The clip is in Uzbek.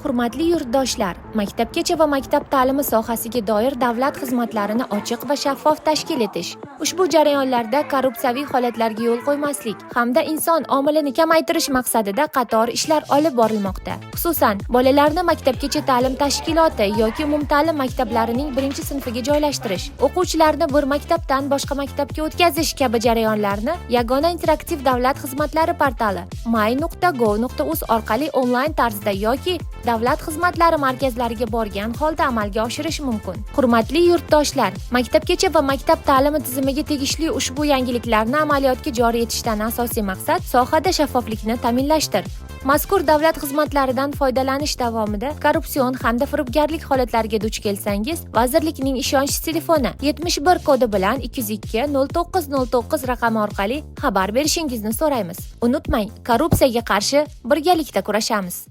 Hurmatli yurtdoshlar, maktabgacha va maktab ta'limi sohasiga doir davlat xizmatlarini ochiq va shaffof tashkil etish, ushbu jarayonlarda korrupsiyaviy holatlarga yo'l qo'ymaslik hamda inson omilini kamaytirish maqsadida qator ishlar olib borilmoqda. Xususan, bolalarni maktabgacha ta'lim tashkiloti yoki umumta'lim maktablarining birinchi sinfiga joylashtirish, o'quvchilarni bir maktabdan boshqa maktabga o'tkazish kabi jarayonlarni yagona interaktiv davlat xizmatlari portali my.gov.uz orqali onlayn tarzda yoki davlat xizmatlari markazlariga borgan holda amalga oshirish mumkin. Hurmatli yurtdoshlar, maktabgacha va maktab ta'limi tizimiga tegishli ushbu yangiliklarni amaliyotga joriy etishdan asosiy maqsad sohada shaffoflikni ta'minlashdir. Mazkur davlat xizmatlaridan foydalanish davomida korrupsion hamda firibgarlik holatlariga duch kelsangiz, vazirlikning ishonch telefoni 71 kodi bilan 202 09 09 raqami orqali xabar berishingizni so'raymiz. Unutmang, korrupsiyaga qarshi birgalikda kurashamiz.